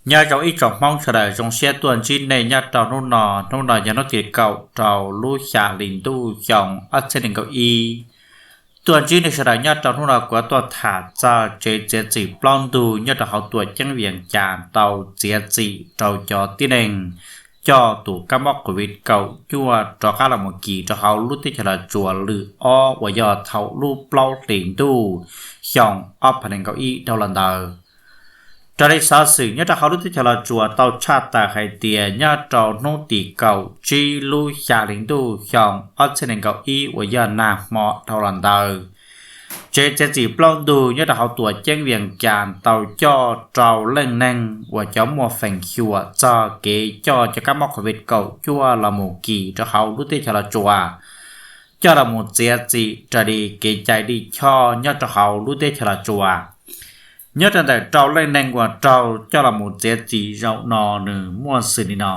Nyob zoo ib tsoom Hmoob sawv daws, zoo siab tuaj ntsib nej nyob rau hnub no. Hnub no yog hnub tim kaum rau lub xya hli ntuj xyoo ob txhiab nees nkaum ib. Tuaj ntsib nej sawv daws nyob rau hnub no kuv tuaj tham txog tsev txiav txim plaub ntug nyob rau hauv tuam ceeb Vias Cas tau txiav txim rau cov tib neeg coj tus kab mob COVID kaum cuaj rov qab los mus kis rau hauv lub teb chaws Los Tsuas lwm ob uas yog thaum lub plaub hlis ntuj xyoo ob phav nees nkaum ib dhau los ntawd. Raws li xov xwm nyob rau hauv lub teb chaws Los Tsuas tau tshaj tawm hais tias nyob rau hnub tim kaum tsib lub xya hli ntuj xyoo ob txhiab nees nkaum ib uas yog nag hmo dhau los ntawd, tsev txiav txim plaub ntug nyob rau hauv tuam ceeb Vias Cas tau coj rau leej neeg uas cov muaj feem xyuam txog kev coj cov kab mob COVID kaum cuaj los mus kis rau hauv lub teb chaws Los Tsuas, coj los mus txiav txim raws li kev cai lij choj nyob rau hauv lub teb chaws Los Tsuas. Nyob rau ntawm rau leej neeg uas raug coj los mus txiav txim zaum no nws muaj xws li no.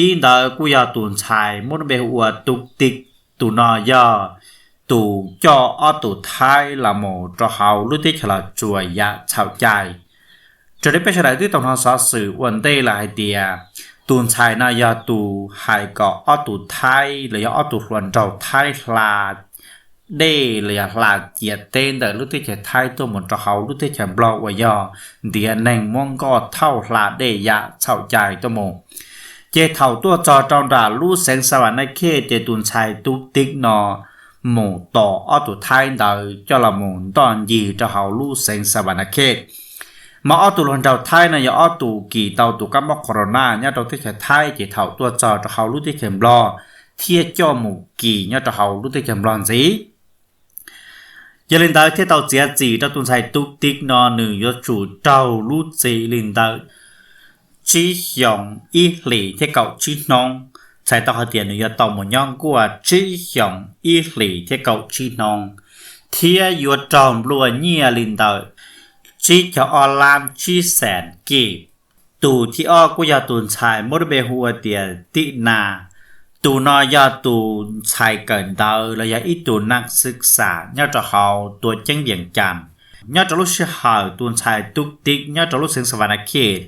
Ib ntawd kuj yog tus ntxhais muab lub npe hu ua Tub Tib, tus no yog tus coj ob tug Thaib los mus rau hauv lub teb chaws Los Tsuas yam txhaum cai. Raws li peb sawv daws twb tau hnov xov xwm ua ntej lawm hais tias tus ntxhais no yog tus hais kom ob tug Thaib los yog ob tug hluas nraug Thaib hla dej los yog hla ciam teb ntawm lub teb chaws Thaib tuaj mus rau hauv lub teb chaws Nplog uas yog ntiav neeg muab nkoj thauj hla dej yam txhaum cai tuaj mus. Ces thaum tuaj txog rau nram lub xeev Xa Vas Na Khej ces tus ntxhais Tub Tib no mus tos ob tug Thaib ntawd coj los mus ntoj ncig rau hauv lub xeev Xa Vas Na Khej. Mas ob tug hluas nraug Thaib no yog ob tug kis tau tus kab mob corona nyob rau teb chaws Thaib ces thaum tuaj txog rau hauv lub teb chaws Nplog thiaj coj mus kis nyob rau hauv lub teb chaws Nplog ntxiv. Yog li ntawd thiaj tau txiav txim rau tus ntxhais Tub Tib no nws yuav tsum raug lub txim li ntawm tsib xyoos ib hlis thiab kaum tsib hnub, txhais tau hais tias nws yuav tau mus nyob nkuaj tsib xyoos ib hlis thiab kaum tsib hnub, thiab yuav raug nplua nyiaj li ntawm tsib caug ob lab tsib xees kib. Tus thib ob kuj yog tus ntxhais muab lub npe hu ua tias Tib Nas. Tus no yog tus ntxhais kawm ntawv los yog ib tug naj xwb xam nyob rau hauv tuam ceeb Vias Cas. Nyob rau lub sij hawm tus ntxhais Tub Tib nyob rau lub xeev Xa Vas Na Khej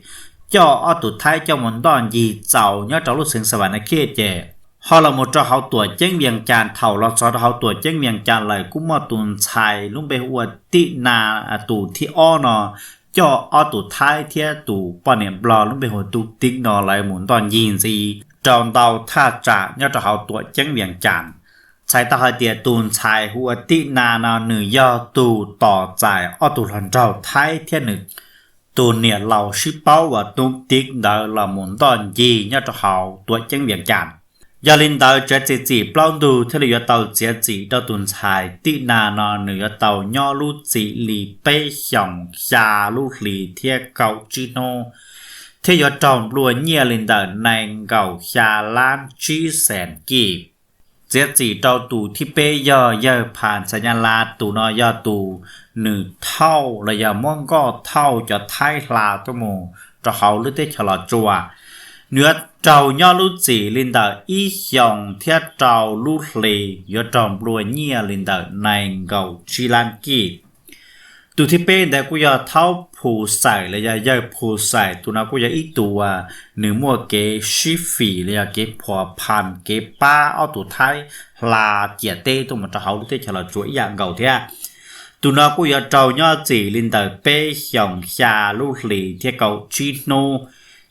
coj ob tug Thaib coj mus ntoj ncig txaus nyob rau lub xeev Xa Vas Na Khej ces ho los mus rau hauv tuam ceeb Vias Cas. Thaum los txog rau hauv tuam ceeb Vias Cas lawm kuj muaj tus ntxhais lub npe hu ua Tib Nas tus thib ob no coj ob tug Thaib thiab tus poj niam Nplog lub npe hu ua Tub Tib no lawv mus ntoj ncig ntxiv rau ntau thaj tsam nyob rau hauv tuam ceeb Vias Cas. Txhais tau hais tias tus ntxhais hu ua Tib Nas no nws yog tus tos txais ob tug hluas nraug Thaib thiab nws tus niam laus sib paub uas Tub Tib ntawd los mus ntoj ncig nyob rau hauv tuam ceeb Vias Cas. Yog li ntawd tsev txiav txim plaub ntug thiaj li yuav tau txiav txim rau tus ntxhais Tib Nas no nws yuav tau nyob lub txim li peb xyoos xya lub hli thiab kaum tsib hnub, thiab yuav raug nplua nyiaj li ntawm nees nkaum xya lab tsib xees kib. Txiav txim rau tus thib peb yog yawg Phas Ntxhais Nyab Laj, tus no yog tus nws thauj los yog muab nkoj thauj cov Thaib hla tuaj mus rau hauv lub teb chaws Los Tsuas. Nws yuav raug nyob lub txim li ntawm ib xyoos thiab rau lub hli, yuav raug nplua nyiaj li ntawm nees nkaum tsib lab kib. Tus thib peb ntawd kuj yog Thaub Phu Xais los yog yawg Phu Xais, tus no kuj yog ib tug uas nws muaj kev sib fim los yog kev phuam phas kev pab ob tug Thaib hla ciam teb tuaj mus rau hauv lub teb chaws Los Tsuas ib yam nkaus thiab. Tus no kuj yuav raug nyob txim li ntawm peb xyoos xya lub hlis thiab kaum tsib hnub,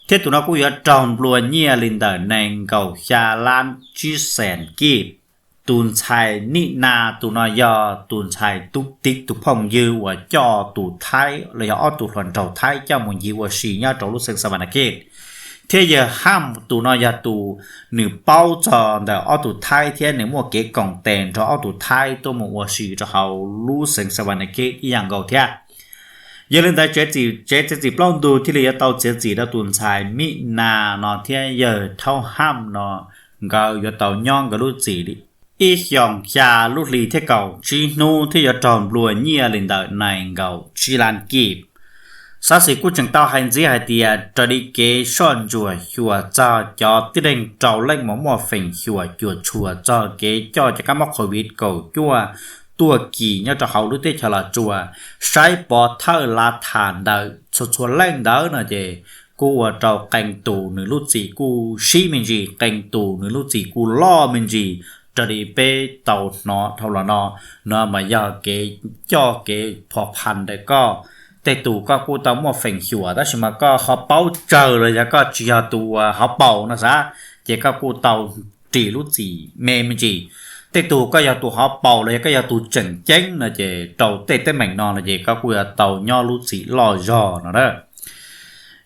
thiab tus no kuj yuav raug nplua nyiaj li ntawm nees nkaum xya lab tsib xees kib. Tus ntxhais Nim Nas, tus no yog tus ntxhais Tub Tib tus phooj ywg uas coj tus Thaib los yog ob tug hluas nraug Thaib coj mus ncig ua si nyob rau lub xeev Xa Vas Na Khej, thiab yawg Ham, tus no yog tus nws paub txog ntawm ob tug Thaib thiab nws muaj kev koom tes nrog ob tug Thaib tuaj mus ua si rau hauv lub xeev Xa Vas Na Khej ib yam nkaus thiab. Yog li ntawd tsev txiav txim plaub ntug thiaj li yuav tau txiav txim rau tus ntxhais Nim Nas no thiab yawg Thaub Ham no, nkawd yuav tau nyob nkawd lub txim li ib xyoos xya lub hli thiab kaum tsib hnub, thiab yuav raug nplua nyiaj li ntawm nees nkaum tsib lab kib. Xov xwm kuj tseem tau hais ntxiv hais tias raws li kev soj ntsuam xyuas txog cov tib neeg rau leej mus muaj feem xyuam cuam tshuam txog kev coj cov kab mob COVID kaum cuaj tuaj kis nyob rau hauv lub teb chaws Los Tsuas, saib pov thawj lav tham ntawm txhua txhua leej ntawd no ces kuj ua rau qee tus nws lub txim kuj sib me ntsis, qee tus nws lub txim kuj loj me ntsis raws li peb tau hnov dhau los no. No mas yog kev coj kev phov phas ntawm koj. Tej tus koj kuj tau muaj feem xyuam tab sis mas koj ho paub tsawg los yog koj tsis yog tus uas hauv paus no xav, ces koj kuj tau ris lub txim me me ntsis. Tej tus koj yog tus hauv paus los yog koj yog tus tseem ceeb no ces rau tej teeb meem no no ces koj kuj yuav tau nyob lub txim loj zog no na.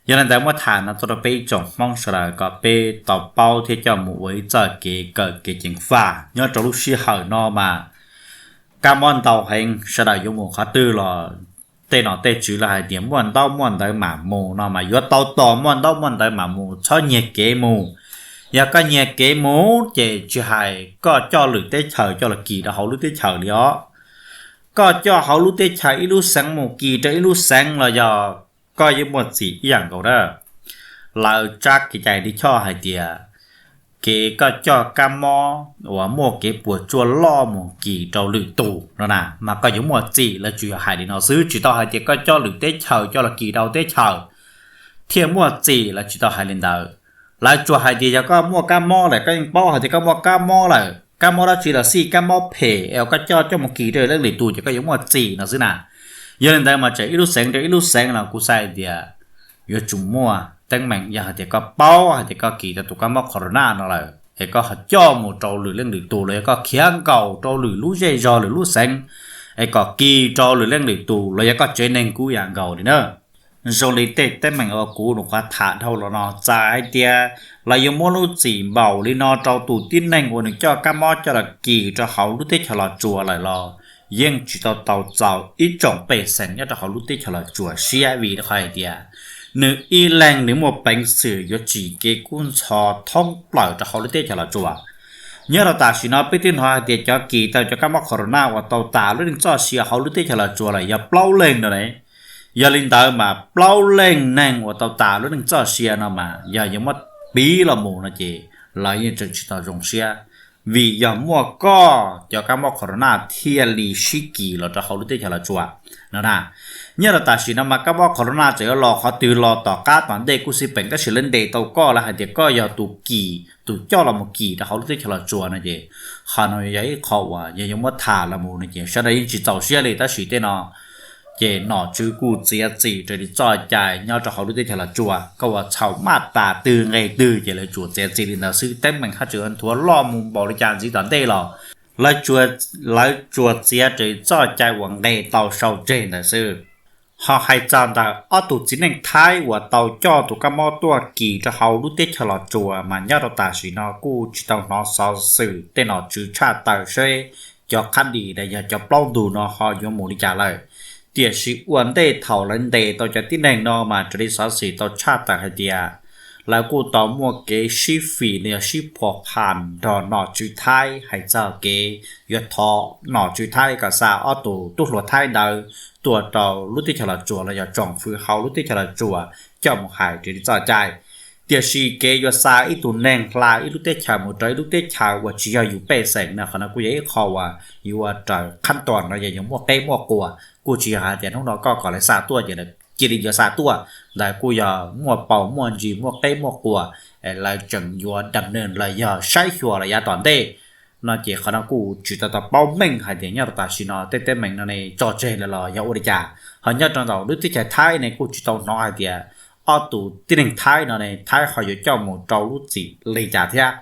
Yog li ntawd muab tham no tuaj rau peb ib tsoom Hmoob sawv daws kom peb tau paub thiab coj mus ua ib txoj kev kawm kev ceev faj nyob rau lub sij hawm no mas kab mob ntau heev, sawv daws yuav mus qhov twg los tej nom tej tswv lawv hais tias muaj ntaub muaj ntawv mam mus no mas yuav tau tos muaj ntaub muaj ntawv mam mus, txhob nyiag kev mus. Yog koj nyiag kev mus ces tsis hais koj coj lwm teb chaws coj los kis rau hauv lub teb chaws li os, koj coj hauv lub teb chaws ib lub xeev mus kis rau ib lub xeev los yog koj yeej muaj txim ib yam nkaus na. Lawv tsab kev cai li choj hais tias kev koj coj kab mob uas muaj kev puas tsuaj loj mus kis rau lwm tus no na mas koj yuav muaj txim. Lawv tsuas yog hais li no xwb, tsis tau hais tias koj coj lwm teb chaws coj los kis rau teb chaws thiaj muaj txim, lawv tsis tau hais li ntawd. Lawv tsuas hais tias yog koj muaj kab mob lawm, koj yeej paub hais tias koj muaj kab mob lawm, kab mob dab tsi los xij, kab mob phem es koj coj coj mus kis rau leej lwm tus ces koj yuav muaj txim no xwb na. Yog li ntawd mas tseem ib lub xeev rau ib lub xeev los kuv xav hais tias yuav tsum muaj teeb meem. Yog hais tias koj paub hais tias koj kis tau tus kab mob corona no lawm es koj ho coj mus rau lwm leej lwm tus los yog koj khiav nkaum rau lwm lub zej zog lwm lub xeev es kom kis rau lwm leej lwm tus los yog koj tsev neeg kuj ib yam nkaus li na. Zoo li tej teeb meem uas kuv nyuam qhuav tham dhau los no, txawm hais tias lawv yuav muab lub txim npaum li no rau tus tib neeg uas nws coj kab mob coj los kis rau hauv lub teb chaws Los Tsuas lawm los yeej tsis tau tau txaus ib tsoom pej xeem nyob rau hauv lub teb chaws Los Tsuas siab, vim rau qhov hais tias nws ib leeg nws muaj peev xwm yuav tsim kev kub ntxhov thoob plaws rau hauv lub teb chaws Los Tsuas. Nyob rau tam sim no peb twb hnov hais tias cov kis tau cov kab mob corona uas tau tas lub neej txoj sia hauv lub teb chaws Los Tsuas lawm yog plaub leeg no ne. Yog li ntawd mas plaub leeg neeg uas tau tas lub neej txoj sia no mas yog yuav muab piv los mus no ces lawv yeej tseem tsis tau zoo siab, vim yog muaj koj cov kab mob corona thiaj li sib kis los rau hauv lub teb chaws Los Tsuas no na. Nyob rau tam sim no mas kab mob corona txawm yuav los qhov twg los tom qab tom ntej kuj xij peem, tab sis lawv ntes tau koj, lawv hais tias koj yog tus kis, tus coj los mus kis rau hauv lub teb chaws Los Tsuas no ces qhov no yog ib qho uas yog yuav muab tham los mus no ces sawv daws yeej tsis txaus siab li. Tab sis tej no ces nom tswv kuj txiav txim raws li txoj cai nyob rau hauv lub teb chaws Los Tsuas, koj ua txhaum maj tas twg nqe twg ces lawv tsuas txiav txim li ntawd xwb. Teeb meem haj tseem nthuav loj mus npaum li cas ntxiv tom ntej los lawv tsuas txiav raws li txoj cai uas nqe tau sau tseg ntawd xwb. Ho hais txog ntawm ob tug txiv neej Thaib uas tau coj tus kab mob tuaj kis rau hauv lub teb chaws Los Tsuas mas nyob rau tam sim no kuj tsis tau hnov xov xwm tej nom tswv tshaj tawm seb cov qhab dis los yog cov plaub ntug no ho yuav mus li cas lawm. Tiam sis ua ntej thaum lawv ntes tau cov tib neeg no mas raws li xov xwm tau tshaj tawm hais tias lawv kuj tau muaj kev sib fim los yog sib phom pham nrog nom tswv Thaib hais txog kev yuav thov nom tswv Thaib kom xa ob tug tub hluas Thaib ntawd tuaj rau lub teb chaws Los Tsuas los yog tsoom fwv hauv lub teb chaws Los Tsuas coj mus hais raws li txoj cai. Tiam sis kev yuav xa ib tug neeg hla ib lub teb chaws mus rau ib lub teb chaws uas tsis yog yus pej xeem no, qhov no kuj yog ib qho uas yuav ua raws qhab toom no yog yuav muaj qeb muaj quas, kuj tsis yog hais tias hnub no koj kom lawv xa tuaj ces lawv cia li yuav xa tuaj. Ntawd kuj yog muaj paus muaj ntsis muaj qeb muaj quas, lawv tseem yuav dam neeg los yog saib xyuas los yav tom ntej no ces qhov no kuj tsis tau tau paub meej hais tias nyob rau tam sim no tej teeb meem no ne tso tseg lawm los yog ua li cas. Ho nyob rau ntawm lub teb chaws Thaib ne kuj tsis tau hnov hais tias ob tug tib neeg Thaib no ne Thaib ho yuav coj mus rau lub txim li cas thiab.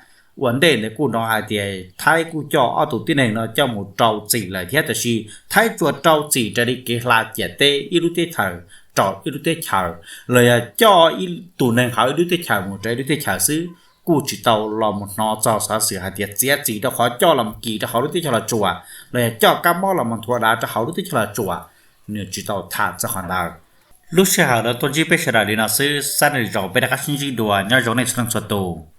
Ua ntej ntawd kuj hnov hais tias Thaib kuj coj ob tug tib neeg no coj mus rau txim lawm thiab, tab sis Thaib tsuas rau txim raws li kev hla ciam teb ib lub teb chaws rau ib lub teb chaws los yog coj ib tus neeg hauv ib lub teb chaws mus rau ib lub teb chaws xwb. Kuj tsis tau los mus hnov txog xov xwm hais tias txiav txim rau qhov coj los kis rau hauv lub teb chaws Los Tsuas los yog coj kab mob los mus nthuav dav rau hauv lub teb chaws Los Tsuas, nws tsis tau tham txog qhov ntawd. Lub sij hawm no tuaj ntsib peb sawv daws li no xwb, xab nws zaum peb rov qab sib ntsib dua, nyob zoo nej txhua leej txhua tus.